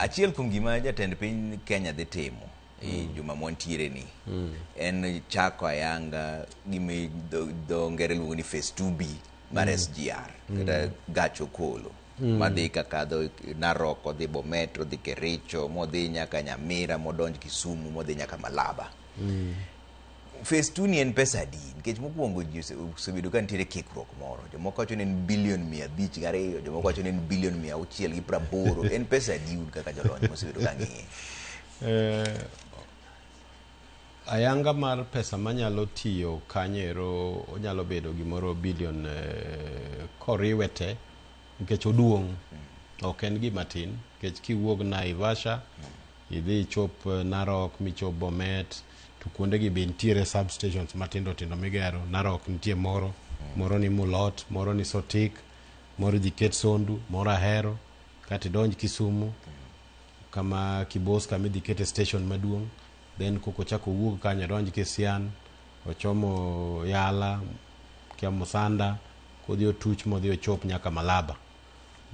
Achiel kuom gima jatend piny Kenya dhi timo e juma mwantiere ni en chako ayanga gima dho ngere luongo ni phase 2B mar SGR kata gach okolo madhi kakadho Narok, odhi Bomet, odhi Kericho, modhi nyaka Nyamira, modonj Kisumu, modhi nyaka Malaba. Phase 2 ni en pesa adi? Nikech mokwongo ji osebedo ka nitiere kikruok moro. Jomoko wacho ni en bilion 502, jomoko wacho ni en bilion 680. En pesa adi un kaka jolony mosebedo ka ng'iye? Ayanga mar pesa manyalo tiyo kanyo onyalo bedo gimoro bilion koriwe te nikech oduong', ok en gima tin nikech kiwuok Naivasha idhi ichop Narok michop Bomet to kuondegi be nitiere substations matindo tindo migero. Narok nitie moro, moro ni Mulot, moro ni Sotik, moro idhi ket Sondu, moro Ahero, kato idonj Kisumu kama Kibos kama idhi kete station maduong', then koko ochako owuog kanyo odonj Kisian, ochomo Yala, kia Musanda, kodhi otuch modhi ochop nyaka Malaba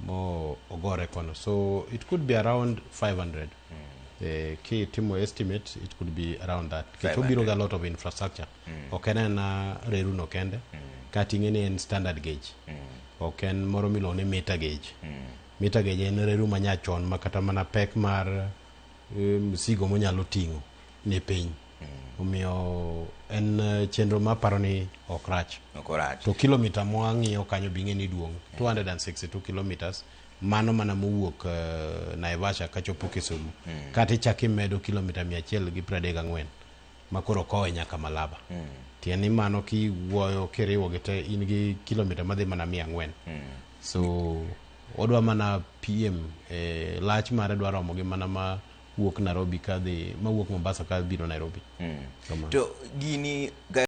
mo ogore kono. So it could be around 500. Kitimo estimate it could be around that. Nikech obiro gi a lot of infrastructure. Ok en ena reru no kende. Kata ing'e ni en standard gauge. Ok en moro miluongo ni meter gauge. Meter gauge en reru manyachon ma kata mana pek mar msigo monyalo ting'o ni piny. Omiyo en chenro maparo ni ok rach. Ok orach. To kilomita mwang'iyo kanyo be ing'e ni duong', 262 kilometers, mano mana mowuok Naivasha kachopo Kisumu. Kata ichak imedo kilomita 134 ma koro kowe nyaka Malaba. Tiende ni mano kiwuoyo kiriwo gi te in gi kilomita madhi mana 400. So odwa mana PM lach mare dwa romo gi mana ma wuok Nairobi kadhi mawuok Mombasa kadhi biro Nairobi. To gini